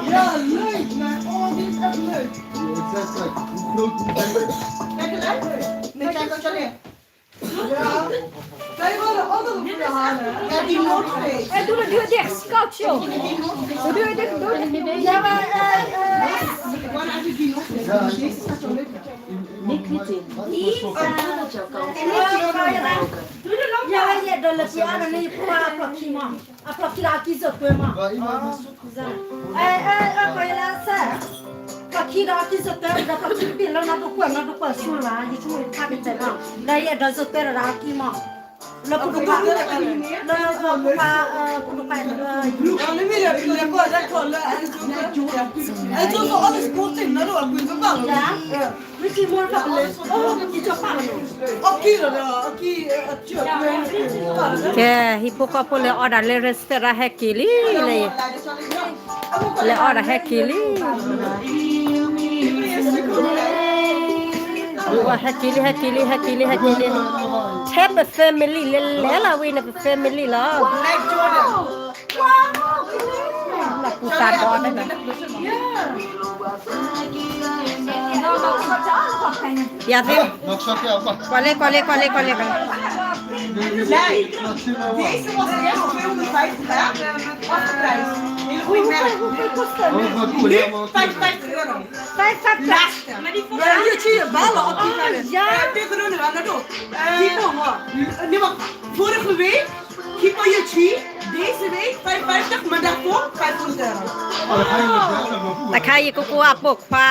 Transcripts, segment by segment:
Ja, leuk, maar oh, dit is echt leuk. Exact, like, hoe groot moet je denken? Kijk eruit. Nee, kijk ook zo neer. Ja. Kijk, wat een andere voor je halen. Ja, die North Face. Hé, doe de deur dicht, koud, joh. De deur dicht, doe. Ja, maar, eh, eh, gewoon uit die North Face. Ja. Deze staat zo leuk. Niet kwitin. Niet, eh, en niet die andere. Doe de lamp aan. Ja, ja, dat lukt, ja, dan ben je klaar, pak je maar. A plɔki dɔ a ki zɔtɔɛ ma. Ɛ, ɛ, ɛ, kɔ yɛ la sɛ. Plɔki dɔ a ki zɔtɔɛ, dɔ plɔki bi lɔ nɔ dɔ kɔɛ, nɔ dɔ kɔɛ su la, yi tu yi pa bi tɛ nɔ. La yɛ dɔ zɔtɔɛ dɔ a ki ma. Lɔ kudu pa, lɔ kudu pa, ɛ, kudu pa, ɛ, yi. Ja, nu vill jag, vill jag bara kolla, är det så, är det så, så har det gått in, då har vi bara. Ja. Kɛဟံၣ်ဖိဃီဖိလဲၤအီၣ်ဒၣ်လၢ restaurant ဟဲက့ၤလံ, လဲၤအီၣ်ဒၣ်ဟဲက့ၤလံ, ဟဲက့ၤလံ ဟဲက့ၤလံ ဟဲက့ၤလံ ဟဲက့ၤလံ, ထဲပ family လဲၤလဲၤလီၤဝံၤန့ၣ် ပ family လီၤ. နပူၤသးဒီးန့ၣ်, ယသ့ၣ်, ကွၢ်လၢ ကွၢ်လၢ ကွၢ်လၢ ကွၢ်လၢ ကွၢ်လၢ. Deze was eerst tweehonderdvijftig, hè? Afgeprijsd. Heel goed merk. Nu vijfenvijftig euro. Laatste. Maar die vond ik... Ja, je balen op die verder. Ja. Eh, tegen Ronnie, we gaan door. Eh, die vond ik wel. Nee, wacht. Vorige week Keep on your tree. Deze week vijfenvijftig, maar daarvoor vijfhonderd euro. တခါယကကိးအပိာ်ခွါ,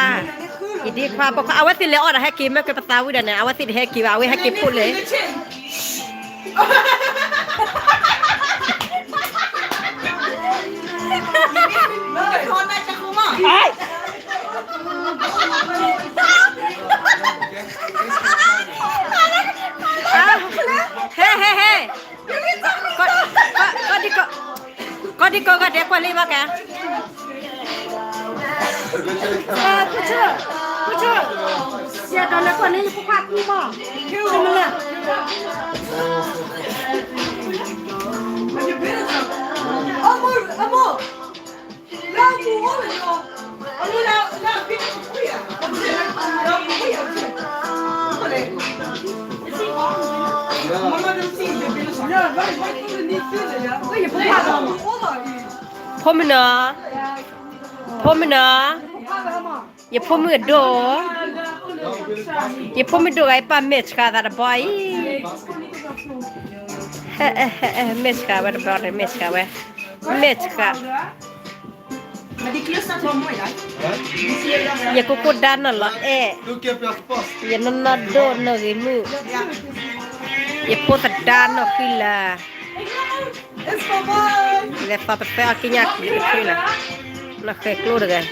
ယဒ့ခွါပိာ်ခွါ, အဝဲသ့ၣ်လဲၤအီၣ်ဒၣ်ဟဲက့ၤ မ့ၢ်ကပသးဝံၤဒီးန့ၣ် အဝဲသ့ၣ်တဟဲက့ၤဘၣ်, အဝဲဟဲက့ၤပိာ်လဲၣ်. ဟဲ ဟဲ ဟဲ ကီၢ်ဒံကီၢ်ဂၤဒဲးကွၢ်လံဘၣ်ကါ, ကဆၢ, ကဆၢ, ယဲဒၣ်လဲၤကွၢ်န့ၣ် ယဖိခွါကူမး, ကမလၢ, အမိၢ်, အမိၢ် ဖိမုၣ်နီၤ, ဖိမုၣ်နီၤ, ယဖိမုၣ်အဒိၣ်, ယဖိမုၣ်ဒိၣ်ဂၤအံၤ ပၢ်မဲာ်ဆှးသးတဘီအံၤ, မဲာ်ဆှးဝဲတဘီန့ၣ် မဲာ်ဆှးဝဲ, မဲာ်ဆှး ယကိးကိးဒါနီၢ်လီၤအဲၣ်, ယနီၢ်နီၢ်ဒိၣ်နီၢ်ဂ့ၤမုၣ်, ယဖိသဒါနီၢ်ဃံလၤ, လဲၤသီပသဲအီၣ်က့ညၣ်က့ၤတချုးလီၤ, နီၢ်ဃဲၤကျိတဂၤ.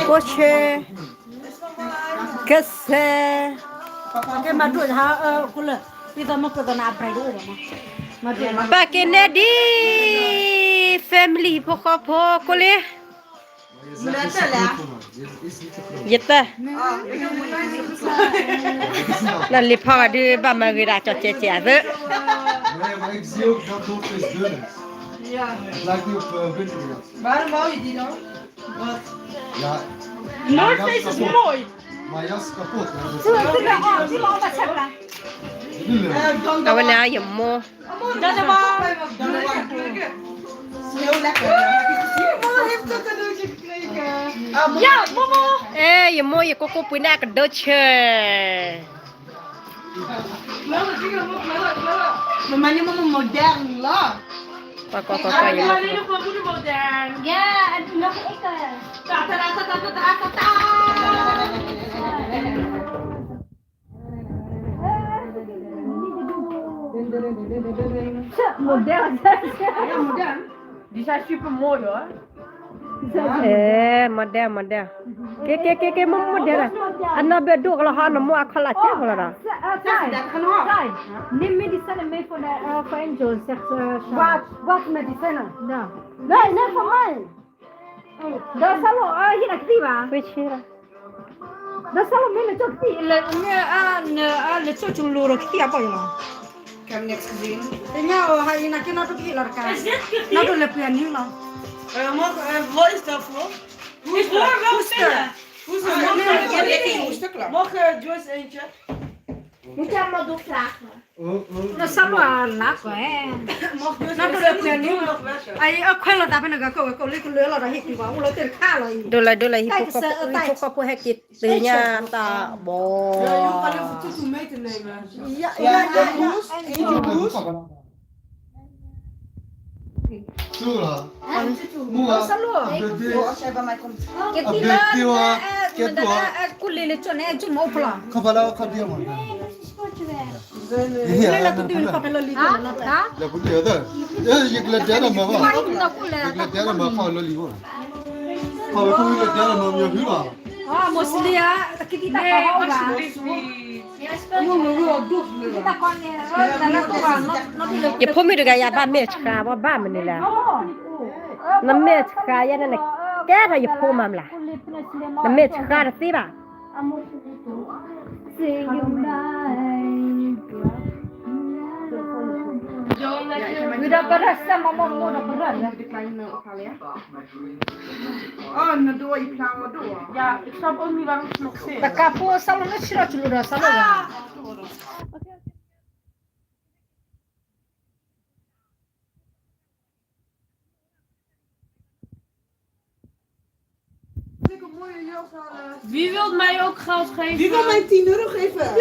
ကိးဆၢ, ကစၢ်, ပက့ၤန့ၢ်ဒံး family ဖိဃီဖိ ကိးလံ, ယတၢ်, နလံၤဖီဂၤဒုး ဘၣ်မၤဂ့ၤဒၣ်ကၠီၤကဲးကဲးအသး. North Face is mooi. အဝဲန့ၣ်ယမိၢ်, အဲ ယမိၢ်ယကိးကိးပှ့ၤန့ၣ်အကဒိဆၢ. Mama, ni mama modern love. ကွၢ်ကွၢ်ကွၢ်ကွၢ်, ယမိၢ် modern. Modern. Die zijn super mooi hoor. အဲ modern modern. က့ၤက့ၤက့ၤက့ၤ မ့ၢ် modern လီၤ. အနီၢ်ဘၣ်ဒိၣ်ကလီၤဟီ နမိၢ်အခီၣ်လၢ်ကဲကလီၤဒီး. What, what medicine? No, no, for mine. ဒီးဆၢလီၤ အဟံးနၤကသံၣ်ဘၣ်, ဒီးဆၢလီၤမ့ၢ်လၢကၠိၣ်ကသံၣ် လၢ မ့ၢ်အ လၢကၠိၣ်ကလိၤဒီးကသံၣ်အပီၢ်ယလီၤ, တညါအီၤဟးအံၤနၤက့နီၢ်ဒိၣ်ကဟ့ၣ်လီၤတကါ, နီၢ်ဒိၣ်လဲၤပှ့ၤအနံၤလီၤ, မ့ၢ် မ့ၢ် ဆၢလီၤလါကွဲ, နီၢ်ဒိၣ်လဲၤပှ့ၤအနံၤ, အအံၤအခွဲးလီၤသးဖဲနဂၤကီၢ်ဝဲကီၢ် လၢကလၢလီၤဒီးဟ့ၣ်ကွံာ်ပှၤအိၣ်လီၤတ့ၢ်တခါလီၤအံၤ, ဒိၣ်လဲၣ်ဒိၣ်လဲၣ် ဟံၣ်ဖိဃီဖိဟဲက့ၤတုၤညါတၢ်ဘီ ဆၢလီၤ, ကသံၣ်လၢ ကူလံၤလၢကၠိၣ်န့ၣ် ကၠိၣ်မ့ၢ်အိၣ်ဖျိလီၤ, လၢလၢကဒုးလီၤဖဲလၢလံၤ, ယကလဲၤတဲဒီးမၤဘၣ်, ယကလဲၤတဲဒီးမၤဖီၣ်လၢလံၤအိၣ်, ဖီၣ်ဝဲခိၣ်ဝံၤလဲၤတဲဒီးမၤမၠီၤဖုလီၤ, မိၢ်စလံၤဧၢ, ကသံၣ်တၢ်ကီဘၣ် ယဖိမုၣ်တဂၤယၤဘၣ်မဲာ်ဆှးဘၣ်ဘၣ်မနုၤလဲၣ်, နမဲာ်ဆှးယဲန့ၣ် နကဲထီၣ်ယဖိမၤမလၢ်, နမဲာ်ဆှးတသ့ဘၣ်, ဝံၤဒီးပရၢစဲမၤမီၢ်မီၢ်ဒီးပရၢလၢ တကးဖိဆၢလီၤလၢဆံးထီၣ်ကလိၤဒီးဆၢလီၤဂၤ Wie wil mij ook geld geven? Wie wil mij tien euro geven?